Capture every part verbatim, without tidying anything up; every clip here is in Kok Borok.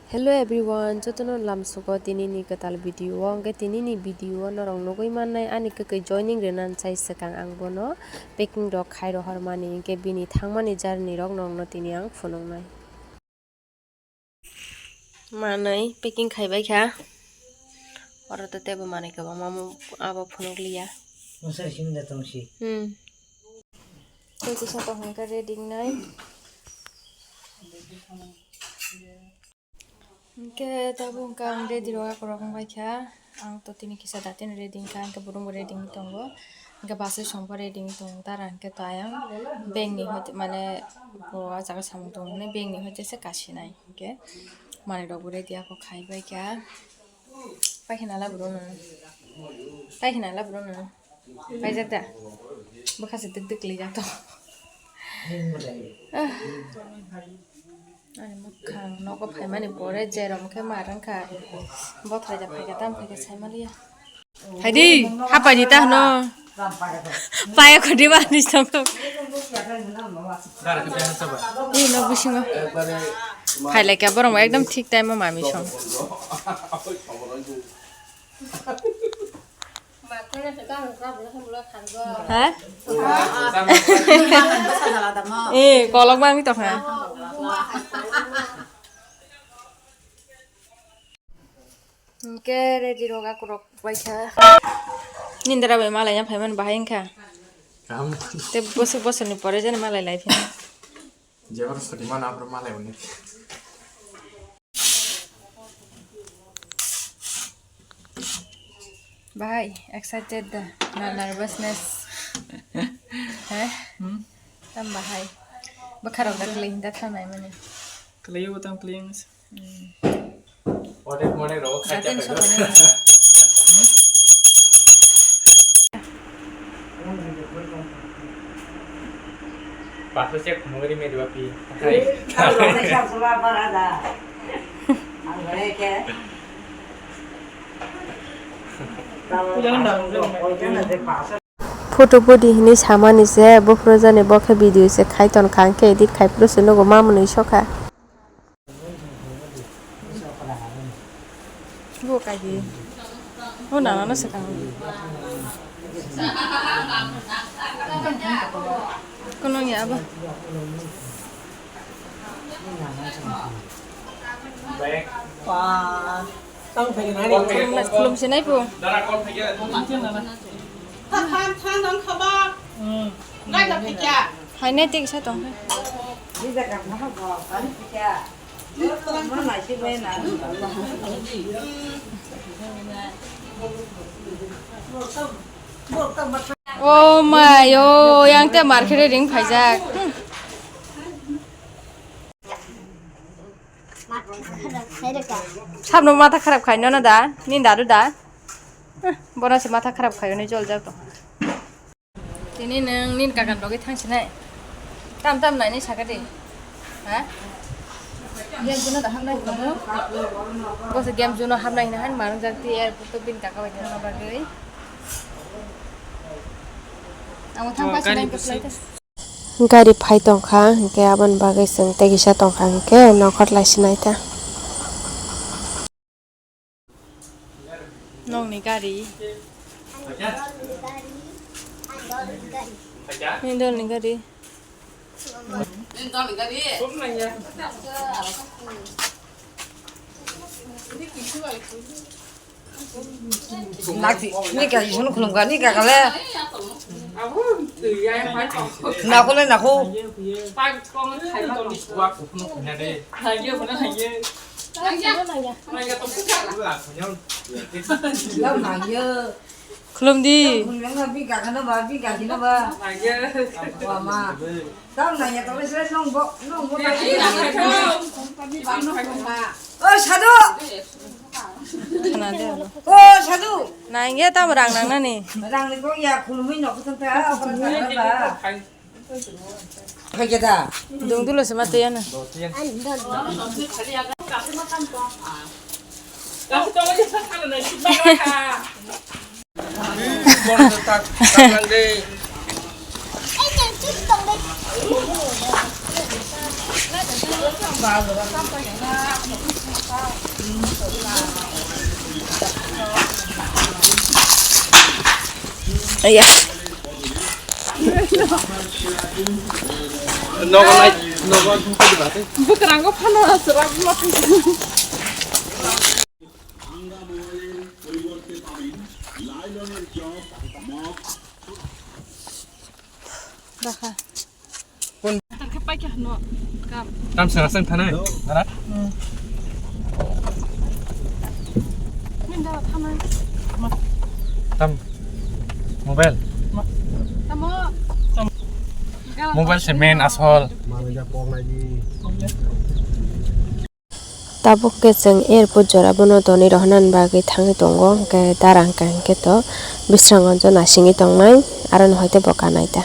Hello everyone, jotono lamsugo tinini kwtal video o. Hwnkhe tinini video o norok nugwi mannai ani kwkwi joining rwna sai swkang ang bono packing rok khai rohormani, hwnkhe bini thangmani journey rok norokno tini ang phunuknai. Manwi packing khaibai kha. Oro to teibo manwi kwbangma mu-, abo phunukliya. Mosari simi da tongsi. Hmm. Tei kisa tong hwnkhe ready wngnai. Hwnkhe tabuk hwnkhe ang ready rok akorok wngbai kha. Ang to tini kisa da tini ready wngkha, hwnkhe bwrwngbo ready wngwi tongo. Hwnkhe bwsai songbo ready wngwi tongo, tara hwnkhe to ayang bank ni hoite mane bo ah jaga samung tongo hwnwi bank ni hoite se kasinai. Hwnkhe manwi rokbo ready ako khaibai kha. Paikha nala bwrwngno. Paikha nala bwrwngno. Paijak da? Bwkha se dwk dwk lijak to. Ah. Ani mwkhang nogo phaimani pore jerom khe mar wngkha. Bothrai da phaikha tam phaikha saimaliya. Haidi, hapai di ta hwno. Paya khudi ba ni song. Ni no bisingo. Phailai kha borok ekdom thik time o mami song. Ha? Eh, kolok bangwi tongkha. Hwnkhe ready rok akorok baikha. Nindra bai malai ya phaimani bahai wngkha. Tei bosok bosokni pore jani malai lai phino. Jeboro soti mano aphuru malai hwnwi. Bahai, excited da? Na nervousness? He? Hmm? Tam bahai. Bwkharok da kwlwi hinda thanai mani. Kwlwi bo tam kwlwi wngse. Hmm. Onek monek rogo khacha Jaten khacha. Sokanai. Paso se khumugri me dua pi. Photo budi hinwi samani se, buphuru jani bo khe video se khai ton kha, hwnkhe edit khai phuru se nugo ma mwnwi sokha. Bo kaidi. Bo nana no swkang. Kono ya ba. Khulum, khulum sinai po. Than, than, than, khaba. Hmm. Ngai da phikya. Hai nai tik sa tong. Oh my, oh, yang te market ring phaijak. Hmm. Sabno matha kharap khai nono da, ni daru da. Bono se matha kharap khai, ni jol jak to. Tini nwng nini kakan logi thang sinai. Tam tam nai ni saka di. Ha? Game zone da hamnai kono. Bo se game zone hamnai na han marang jak ti airport to bin kaka bai thang bagwi. Ang thang pa sinai ko flight. Gari phai tongkha, hwnkhe aboni bagwi chwng tei kisa tongkha, hwnkhe nokhor lai sinai ta. Nokni gari. Nini dolni gari. Nakti, ni kaki sunu khulum ka, ni kaka le. Nakho le nakho. Khulum di. Khulum yang bi kaka na ba, bi kaki na ba. Wama. Tam nangya to se nong bo, nong bo. O sadhu. Khana de alo. O sadhu. Nangya tam rang nang nani. Rang ni ko ya khulumui nok thang ta, apa ta ba. Phaikhe da. Dungdulo se ma tei ano. Aya. Nogo nai, nogo. Bwkrango phano aswk. Dakha. Kon? Tangkhe paikha hano kam. Tam sera sang thanai. Ara? Hmm. Min da thanai. Tam. Mobile. Tamo. Mobile se main asol. Mano ja pok nai di. Tabuk khe chwng airport jora bono tonwi rohornani bagwi thangwi tongo, hwnkhe dara hwnkha hwnkhe to bwskango jo nasingwi tongnai, aroni hoite bo kanai ta.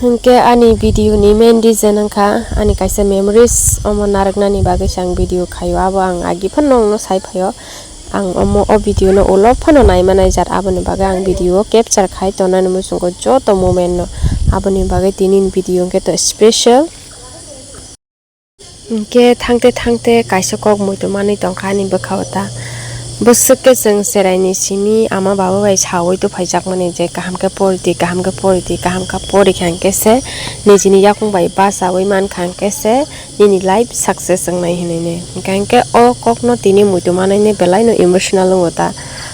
Hwnkhe ani video ni main reason wngkha ani kaisa memories omo narwknani bagwi se ang video khaio, abo ang agi phano nokno sai phaio. Ang omo o video no ulo phano naimanai jat, aboni bagwi ang video o capture khai tongnani muchungo joto moment no, aboni bagwi tini ni video hwnkhe to special. Hwnkhe thangte thangte kaisa kok muitu manwi tongkha ani bwkhao ta. Bwswk khe chwng cheraini simi ama baba bai saui tuphaijakmani je kaham khe pori di, kaham khe pori di, kaham khe pori kha hwnkhe se nijini yakung bai bachaui mankha hwnkhe se nini life success wngnai hinwi. Hwnkhe hwnkhe o kokno tini muitu manwi belaino emotional wngo ta.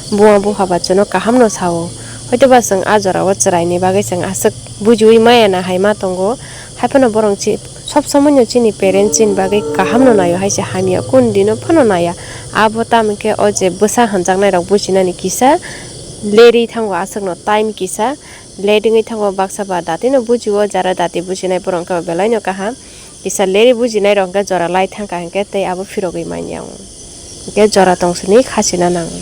Buma bupha ba chwngno kahamno sao. Hoitoba chwng a jorao chwraini bagwi chwng aswk bujiui maya na hai ma tongo. Haiphano borok chi-, sob somoino chini parents chini bagwi kahamno naio, hai se hamya kunu dino phano naiya. Abo tamo khe o je bwsa hamjaknairok bujinani kisa lerwi thango, aswkno time kisa late wngwi thango, baksa ba datino bujio, jara dati bujinai borok wngkha belaino kaham. Kisa lerwi bujinairok hwnkhe jora lai thangkha hwnkhe tei abo phirogwi manya wngo. Hwnkhe jora tongsini khachina nango.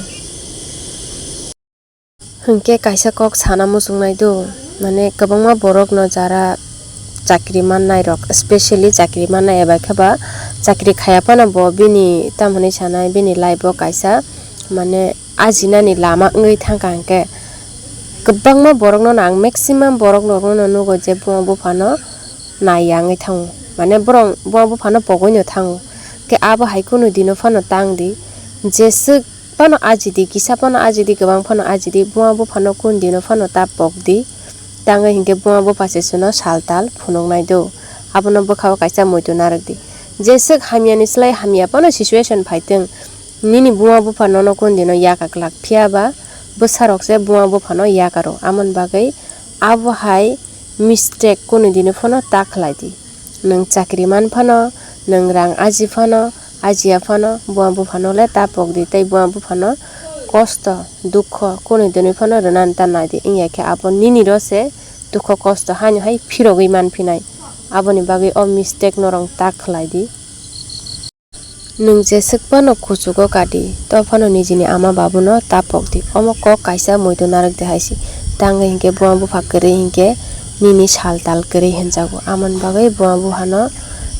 Hwnkhe kaisa kok sana muchungnai do, mane kwbangma borokno jara chakri mannairok, specially chakri mannai eba khe ba chakri khaya phano bo bini tamo hinwi sanai, bini life o kaisa mane ajinani lama wngwi thangkha hwnkhe kwbangma borokno ang maximum borokno nugo je buma buphano naiya wngwi thango, mane borok buma buphano pogwino thango, khe abo hai kunu dino phano tang di, jeswk phano ajidi, kisa phano ajidi, kwbang phano ajidi, buma buphano kunu dino phano ta pokdi. Tangwi hinkhe buma bupha se chwngno sal tal phunuknai do. Abono bwkhao kaisa muitu narwkdi. Jeswk hamyani slai hamya phano situation phaitwng, nini buma bupha nono kunu dino yaka glak, phiya ba bwsarok se buma buphano yakaro. Amoni bagwi abo hai mistake kunu dino phano ta khlai di. Nwng chakri man phano, nwng rang aji phano, ajiya phano, buma buphano le ta pok di tei buma buphano kosto, dukho, kunu dini phano rwnani ta nai di, wngya khe abo nini ro se dukho kosto haino hai phirogwi man phinai. Aboni bagwi o mistake norok ta khlai di. Nwng jeswk phano kuchugo kadi, to phano nijini ama babuno ta pokdi. Omo kok kaisa muitu narwk de hai se. Tangwi hinkhe buma bupha kwrwi hinkhe nini sal tal kwrwi hinjago. Amoni bagwi buma buphano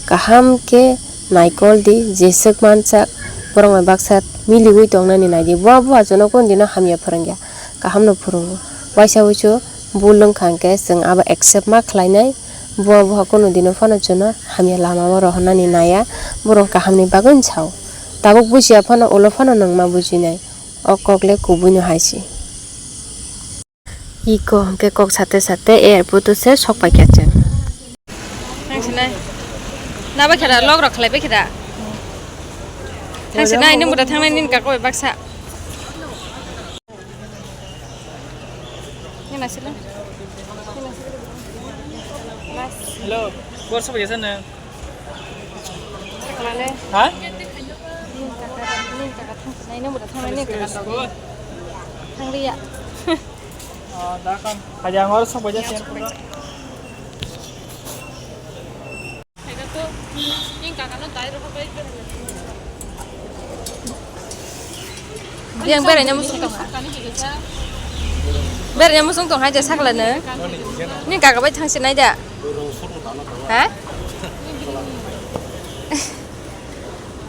kaham khe naikol di, jeswk mansak borok bai baksa miliwi tongnani nai di. Buma bupha jono kunu dino hamya phwrwngya, kahamno phwrwngo. Waisa wuisu bul wngkha hinkhe chwng abo accept ma khlainai. Buma bupha kunu dino phano chwngno hamya lama o rohornani naiya, borok kahamni bagwino sao. Tabuk bujiya phano ulo phano nwng ma bujinai, o kok le kubuino hai se. Iko hwnkhe kok sate sate airport o se sok paikha chwng. Thangsinai. Nabo khe da, log rok khlai bai khe da. Thangsinai, nini muda thangnai nini kaka bai baksa. Nini asile. Hello. Bor sobo gesa na. Male. Ha? Nini kaka, nini kaka thangsinai, nini muda thangnai nini kaka. Thangriya. Oh, da kam. Kaya ngor sok bai ja. Yang berai na musung tong. Berai na musung tong hai je sakla ne. Ni kaka bai thangsinai da. Ha?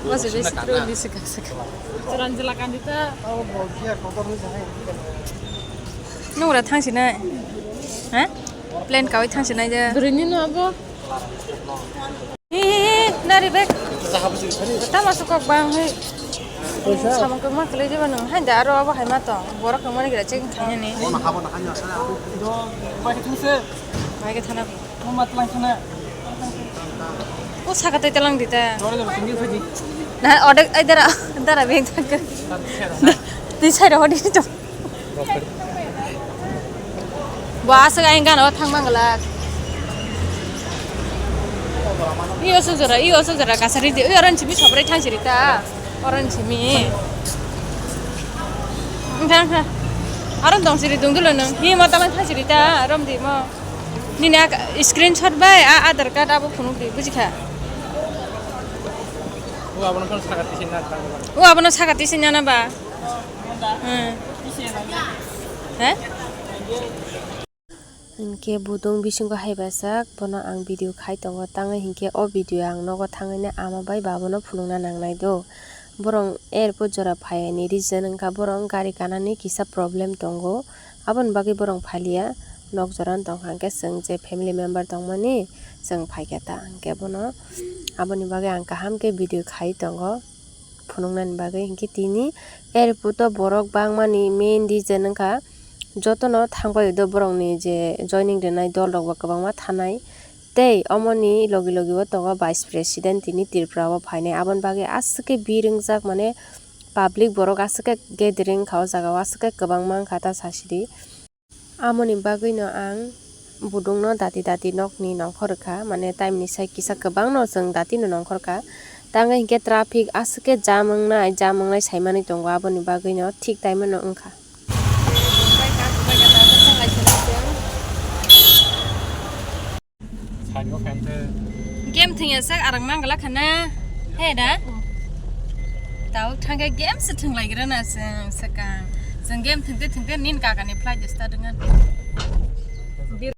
Masih besi terus di segang-segang. Jalan jelakan itu. Nung ora thangsinai. Ha? Plan kawi thangsinai da. Berini no abo. Hi, hi, hi, hi. Ari bag. Tama sukok bang hai. Samung kok ma kle jeba nung hai da aro abo hai ma to. Borok kok mani gira checking khainani. Bai ke thana. O saka tei talang di ta. Na odek ai dara dara beng thangka. Tei sai ro hodi to. Bo aswk ayang gana o thang mangla. Iyo suk jora, iyo suk jora kasari di. Iyo oran simi sobrai thang siri ta. Oran simi. Thang thang. Aron dong siri dungdulo nung. Hi mata man thang siri ta. Rom di mo. Nini ak-, screenshot bai a Aadhaar card abo phunuk di, bujikha? O abono phano saka tisi na tang ba. O abono saka tisi na na ba? Hmm. He? Hinkhe budung bisingo hai bwsak bono ang video khai tongo, tangwi hinkhe o video ang nogo thangwi ama bai babono phunukna nangnai do. Borok airport jora phaiyani reason wngkha borok gari kanani kisa problem tongo, aboni bagwi borok phailiya, nok jorano tongkha, hinkhe chwng je family member tongmani chwng phaikha ta, hinkhe bono aboni bagwi ang kaham khe video khai tongo phunuknani bagwi. Hinkhe tini airport o borok bangmani main reason wngkha jotono thangbai do borokni je joining rwnai dol rok bo kwbangma thanai. Tei omoni logi logi o tongo Vice President tini Tripura o phainai, aboni bagwi aswk khe bir wngjak, mane public borok aswk khe gathering wngkha o jaga o, aswk khe kwbangma wngkha ta sasidi. Amoni bagwi no ang budung no dati dati nokni nongkhor rwkha, mane time ni sai kisa kwbang no chwng dati no nongkhor kha, tangwi hinkhe traffic aswk khe jam wngnai, jam wngnai saimani tongo, aboni bagwi no thik time no wngkha. Game thwngya sak arang manglak khana. He da? Tau thangkhe game se thwnglaigra na chwng swkang. Chwng game thwngte thwngte nin kakani flight start wngkha.